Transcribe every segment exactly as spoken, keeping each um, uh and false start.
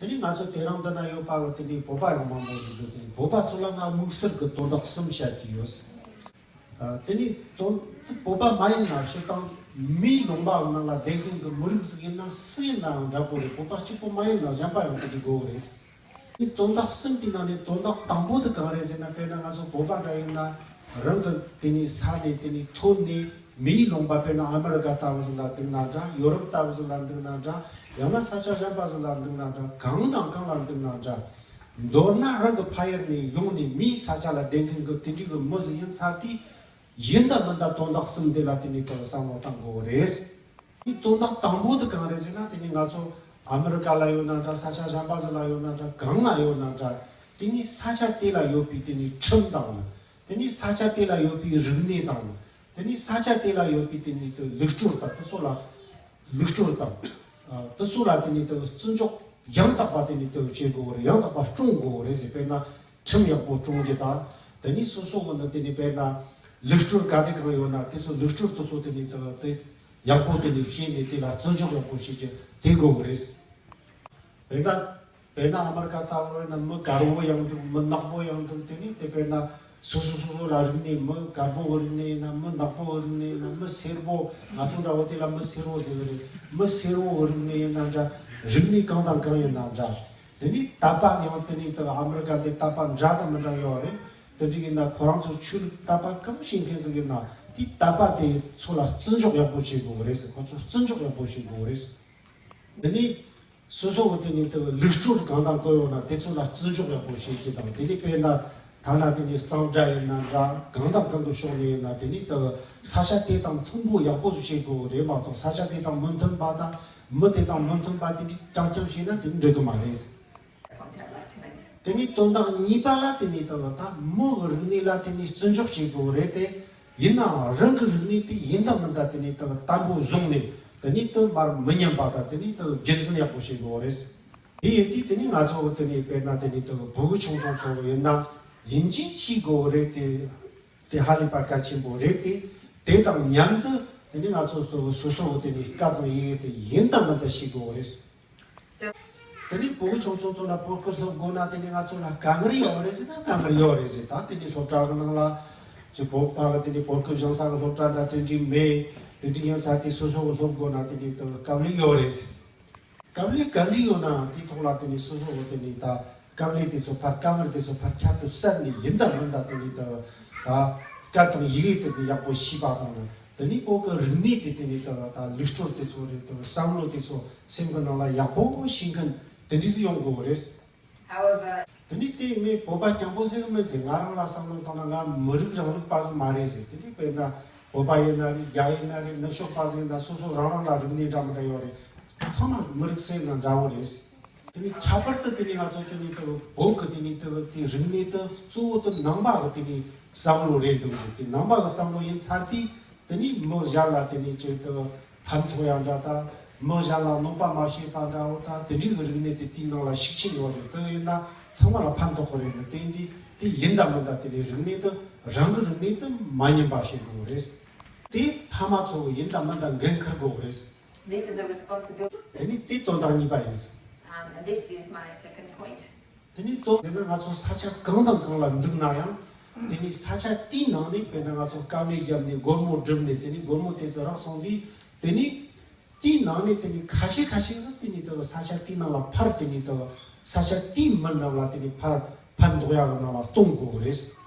དེ་ནས་ང་ཚོ་དེ་རིང་འདི་ན་ཡོད་པ་གི་དེ་ནས་བོད་པ་ཡང་མང་པོ་ཞིག་འདུག་དེ་ནས་བོད་པ་ཚོ་ལ་ང་དམིགས་བསལ་གྱི་དོན་དག་གསུམ་བཤད་ཀྱི་ཡོད། ཨ། དེ་ནས་དོན་བོད་པ་མ་ཡིན་ན་སྤྱིར་བཏང་མིའི་ལུང་པ་ནང་ལ་བསྡད་མཁན་གྱི་མི་རིགས་ཟིག་ཡིན་ན་སུ་ཡིན་ནའང་འདྲ་པོ་རེད། བོད་པ་གཅིག་པོ་མ་ཡིན་ན་གཞན་པ་ཡང་དེ་འདྲ་དགོས་གི་རེད། དེ་དོན་དག་གསུམ་དེའི་ནང་ནས་དོན་དག་དང་པོ་དེ་གང་རེད་ཟེར་ན། དཔེར་ན་ང་ཚོ་བོད་པ་འདྲ་ཡིན་ན་རང་གི་དེ་ནས་ས་ནས་དེ་ནས་ཐོན་ནས་མིའི་ལུང་པ་དཔེར་ན་ཨ་མི་རི་ཀ་ལྟ་བུ་ཟིག་ལ་འདུག་ན་འདྲ། ཡོ་རོབ་ལྟ་བུ་ཟིག་ལ་འདུག་ན་འདྲ། ཡང་ན་ས་ཆ་གཞན་པ་ཟིག་ལ་འདུག་ན་འདྲ། གང་དང་གང་ལ་འདུག་ན་འདྲ། མདོར་ན་རང་གི་ཕ་ཡུལ་ནས་ཡོང་ནས་མིའི་ས་ཆ་ལ་བསྡད་མཁན་གྱི་དེ་འདྲའི་གི་མི་ཟིག་ཡིན་ཚར་དུས། ཡིན་ད་མིན་ད་དོན་དག་གསུམ་དེ་ལ་དེ་ནས་དེ་བསམ་བློ་བཏང་དགོས་རེད། དེ་དོན་དག་དང་པོ་དེ་གང་རེད་ཟེར་ན། དེ་ནས་ང་ཚོ་ཨ་མི་རི་ཀ་ལ་ཡོད་ན་འདྲ། ས་ཆ་གཞན་པ་ཟིག་ལ་ཡོད་ན་འདྲ། གང་ལ་ཡོད་ན་འདྲ། དེ་ནས་ས་ཆ་དེ་ལ་ཡོད་པའི་དེ་ནས་ཁྲིམས་དང་། དེ་ནས་ས་ཆ་དེ་ལ་ཡོད་པའི་རིག་གནས་དང་། དེ་ནས་ས་ཆ་དེ་ལ་ཡོད་པའི་དེ་ནས་དེ་ལུགས་སྲོལ་དང་། དེ་ཚོ་ལ་ལུགས་སྲོལ་དང་། ཨ། དེ་ཚོ་ལ་དེ་ནས་དེ་བརྩི་འཇོག་ཡང་དག་པ་དེ་ནས་དེ་བྱེད་དགོས་རེད། ཡང་དག་པ་སྲུང་དགོས་རེད་ཟེར། དཔེར་ན་ཁྲིམས་ཡག་པོ་སྲུང་རྒྱུ་དང་། དེ་ནས་སོ་སོ་གི་ནི་དེ་ནས་དཔེར་ན་ལུགས་སྲོལ་ག་དེ་གང་ཡོད་ན་དེ་ཚོ་ལུགས་སྲོལ་དེ་ཚོ་དེ་ནས་དེ་དེ་ཡག་པོ་དེ་ནས་བྱས་ནས་དེ་ལ་བརྩི་འཇོག་ཡག་པོ་བྱེད་རྒྱུ་དེ་དགོས་གི་རེད། དཔེར་ན། དཔེར་ན་ཨ་མི་རི་ཀ་ལྟ་བུ་ཡིན་ན་མི་དཀར་པོ་ཡང་འདུག་མི་ནག་པོ་ཡང་འདུག་དེ་ནས་དེ་དཔེར་ན་སོ་སོ་སོ་སོ་ལ་རིག་གནས། མི་དཀར་པོ་གི་རིག་གནས་ཡིན་ན། མི་ནག་པོ་གི་རིག་གནས་ཡིན་ན། མི་སེར་པོ། ང་ཚོ་འདྲ་བོ་དེ་ལ་མི་སེར་པོ་ཟེར་གི་རེད། མི་སེར་པོ་གི་རིག་གནས་ཡིན་ན་འདྲ། རིག་གནས་གང་དང་གང་ཡིན་ན་འདྲ། དེ་ནས་དད་པ་ཡང་དེ་ནས་དེ་ཨ་མི་རི་ཀ་འདི་དད་པ་འདྲ་དང་མི་འདྲ་ཡོད་རེད། དེ་འདྲ་ཡིན་ན་ཁོ་རང་ཚོ་ཆོས་ལུགས་དད་པ་གང་བྱེད་མཁན་ཚོ་ཡིན་ན་དེ་དད་པ་དེ་ཚོ་ལ་བརྩི་འཇོག་ཡག་པོ་བྱེད་དགོས་གི་རེད་ཟེར། ཁོ་ཚོ་བརྩི་འཇོག་ཡག་པོ་བྱེད་དགོས་གི་རེད་ཟེར། དེ་ནས། སོ་སོ་གི་དེ་ནས་དེ་ལུགས་སྲོལ་གང་དང་གང་ཡོད་ན་དེ་ཚོ་ལ་བརྩི་འཇོག་ཡག་པོ་བྱེད་རྒྱུ་དང་། དེ་ནས་དཔེར་ན་ཐ་ན་དེ་ནས་གཙང་སྦྲ་ཡིན་ན་འདྲ། གང་དང་གང་གི་ཕྱོགས་ནས་ཡིན་ན་དེ་ནས་དེ་ས་ཆ་དེ་དང་མཐུན་པོ་ཡག་པོ་བྱེད་དགོས་རེད་མ་གཏོགས། ས་ཆ་དེ་དང་མི་མཐུན་པ་དང་མི་དེ་དང་མི་མཐུན་པ་དེ་འདྲའི་རྐྱང་རྐྱང་བྱས་ན་དེ་འགྲིག་གི་མ་རེད། དེ་ནས་དོན་དག་གཉིས་པ་ལ་དེ་ནས་དེ་ད་མི་གི་རིག་གནས་ལ་དེ་ནས་བརྩི་འཇོག་བྱེད་དགོས་རེད་དེ། ཡིན་ནའང་རང་གི་རིག་གནས་དེ་ཡིན་དང་མིན་དང་དེ་ནས་དང་དམ་པོ་བཟུང་ནས་དེ་ནས་དེ་མར་མི་ཉམས་པ་དང་དེ་ནས་དེ་རྒྱུན་འཛིན་ཡག་པོ་བྱེད་དགོས་རེད། དེ་ཡིན་དུས་དེ་ནས་ང་ཚོ་དེ་ནས་དཔེར་ན་དེ་ནས་དེ་བུ་གུ་ཆུང་ཆུང་ཚོ་ཡིན་ན་ཡིན་གཅིག་ཤེས་དགོས་རེད་དེ། དེ་ཧ་ལས་པ་གལ་ཆེན་པོ་རེད་དེ། དེ་དང་མཉམ་དུ་དེ་ནས་ང་ཚོ་སོ་སོ་སོ་སོ་དེ་ནས་སྐད་དང་ཡི་གེ་དེ་ཡིན་དང་མིན་དང་ཤེས་དགོས་རེད། དེ་ནས་བུ་གུ་ཆུང་ཆུང་ཚོ་ལ་བོད་སྐད་སློབ་དགོས་ན་དེ་ནས་ང་ཚོ་ལ་དཀའ་ངལ་ཡོད་རེད་ཟེར་ན་དཀའ་ངལ་ཡོད་རེད་ཟེར། ད་དེ་ནས་སློབ་གྲྭ་གི་ནང་ལ་ཅིག་བོད་པ་གི་དེ་ནས་བོད་སྐད་སྦྱང་ས་གི་སློབ་གྲྭ་འདྲ་དེ་འདྲའི་མེད། དེ་འདྲའི་ཡིན་ས་དེ་སོ་སོ་གི་སློབ་དགོས་ན་དེ་ནས་དེ་དཀའ་ལས་ཡོད་རེད་ཟེར། དཀའ་ལས་ག་འདྲ་ཡོད་ན་དེ་ཐོག་ལ་དེ་ནས་སོ་སོ་གི་དེ་ནས་ད་དཀའ་ལས་དེ་ཚོ་ཕར་དཀའ་ངལ་དེ་ཚོ་ཕར་ཁྱབ་ཏུ་བསལ་ནས་ཡིན་དང་མིན་དང་དེ་ནས་ད་ད་སྐད་དང་ཡི་གེ་དེ་ནས་ཡག་པོ་ཤེས་པ་དང་ནི། དེ་ནས་བོད་ཀྱི་རིག་གནས་དེ་དེ་ནས་ད་ད་ལུགས་སྲོལ་དེ་ཚོ་རེད། ད་བསམ་བློ་དེ་ཚོ་སེམས་ཀྱི་ནང་ལ་ཡག་པོ་ཤེས་མཁན་དེ་འདྲ་ཟིག་ཡོང་དགོས་རེད། However དེ་ནས་དེ་ངས་བོད་པ་རྐྱང་པོ་ཟིག་མིན་ཟེར། ང་རང་ལ་བསམ་བློ་བཏང་ན་ང་མི་རིགས་རིང་ལུགས་པ་ཟིག་མ་རེད་ཟེར། དེ་ནས་དཔེར་ན་བོད་པ་ཡིན་ན་རེད། རྒྱ་ཡིན་ན་རེད། ནུབ་ཕྱོགས་པ་ཟིག་ཡིན་ན་སོ་སོ་རང་རང་ལ་རིག་གནས་འདྲ་མི་འདྲ་ཡོད་རེད། ཚང་མ་མི་རིགས་ཟེར་ན་འདྲ་བོ་རེད། དེ་ནས་ཁྱད་པར་དུ་དེ་ནས་ང་ཚོ་དེ་ནས་དེ་བོད་ཀྱི་དེ་ནས་དེ་དེ་རིག་གནས་དེ་གཙོ་བོ་དེ་ནང་པ་གི་དེ་ནས་བསམ་བློ་རེད་འདུག་ཟེར། དེ་ནང་པ་གི་བསམ་བློ་ཡིན་ཚར་དུས་དེ་ནས་མི་གཞན་ལ་དེ་ནས་ཅིག་དེ་ཕན་ཐོགས་ཡ་འདྲ་དང་། མི་གཞན་ལ་གནོད་པ་མ་བྱེད་པ་འདྲ་བོ་དང་། དེ་འདྲའི་གི་རིག་གནས་དེ་དེའི་ནང་ལ་ཤུགས་ཆེན་ཡོད་རེད། དེ་ཡིན་ན་ཚང་མ་ལ་ཕན་ཐོགས་གི་རེད། དེ་འདི་དེ་ཡིན་དང་མིན་དང་དེ་ནས་རིག་གནས་དེ་རང་གི་རིག་གནས་དེ་མ་ཉམས་པ་བྱེད་དགོས་རེད། དེ་ཕ་མ་ཚོ་གི་ཡིན་དང་མིན་དང་འགན་འཁུར་དགོས་རེད། This is a responsibility. དེ་ནི་དེ་དོན་དག་གཉིས་པ་ཡིན། Um, and this is my second point. དེ་ནི་དོན་དེ་ནི་ང་ཚོ་ས་ཆ་གང་དང་གང་ལ་འདུག་ན་ཡང་། དེ་ནི་ས་ཆ་དེའི་ནང་ནས་དཔེར་ན་ང་ཚོ་དཀའ་ལས་བརྒྱབ་ནས་སྒོར་མོ་བསྒྲུབས་ནས་དེ་ནི་སྒོར་མོ་དེ་ཚོ་རག་སོང་དུས། དེ་ནི་དེའི་ནང་ནས་དེ་ནི་ཁ་ཤས་ཁ་ཤས་སུ་དེ་ནི་དེ་ས་ཆ་དེའི་ནང་ལ་ཕར་དེ་ནི་དེ་ས་ཆ་དེའི་མི་རྣམས་ལ་དེ་ནི་ཕར་ཕན་འདོགས་ཡག་གི་ནང་ལ་གཏོང་དགོས་རེད།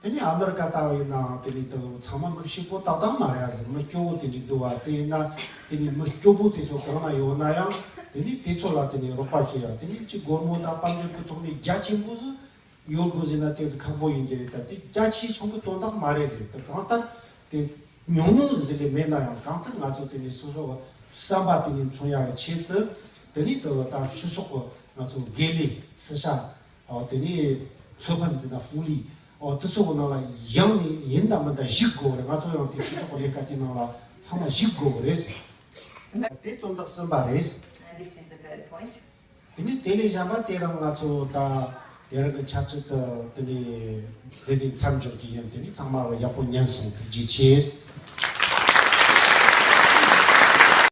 དེ་ནས་ཨ་མི་རི་ཀ་ལྟ་བུ་ཡིན་ནའང་དེ་ནས་དེ་ཚང་མ་མི་ཕྱུག་པོ་ཏག་ཏག་མ་རེད་ཟེར། མི་སྐྱོ་བོ་དེ་འདྲ་འདུག་བ། དེ་ཡིན་ན་དེ་ནས་མི་སྐྱོ་བོ་དེ་ཚོ་གང་ན་ཡོད་ན་ཡང་དེ་ནས་དེ་ཚོ་ལ་དེ་ནས་རོགས་པ་བྱེད་ཡ། དེ་ནས་ཅིག་སྒོར་མོ་དང་དཔལ་འབྱོར་གྱི་ཐོག་ནས་རྒྱ་ཆེན་པོ་ཟིག་ཡོད་དགོས་ཟེར་ན་དེ་ཚོ་ཁག་པོ་ཡིན་གྱི་རེད། ད་དེ་རྒྱ་ཆེ་ཆུང་གི་དོན་དག་མ་རེད་ཟེར། དེ་གང་ལྟར་དེ་ཉུང་ཉུང་ཟིག་ལས་མེད་ན་ཡང་གང་ལྟར་ང་ཚོ་དེ་ནས་སོ་སོ་གི་བསམ་པ་དེ་ནས་མཚོན་ཡ་གི་ཆེད་དུ་དེ་ནས་དེ་ད་ཕྱི་སོག་གི་ང་ཚོ་དགེ་ལས་སི་ཤ། ཨོ་དེ་ནས་ཚོ་ཕན་ཟེར་ན་ཧྥུ་ལི། ཨོ་དེ་ཚོ་གི་ནང་ལ་ཡང་ནས་ཡིན་དང་མིན་དང་ཞུགས་དགོས་རེད། ང་ཚོ་ཡང་དེ་སྤྱི་ཚོགས་ཀྱི་ལས་ཀ་དེ་ནང་ལ་ཚང་མ་ཞུགས་དགོས་རེད། དེ་དོན་དག་གསུམ་པ་རེད། And this is the third point. དེ་ནས་དེ་ལས་གཞན་པ་དེ་རིང་ང་ཚོ་ད་དེ་རིང་གི་ཆབ་སྲིད་དུ་དེ་ནས་དེ་ནས་མཚམས་འཇོག་རྒྱུ་ཡིན། དེ་ནས་ཚང་མ་ལ་ཡག་པོ་ཉན་སོང་། ཐུགས་རྗེ་ཆེ།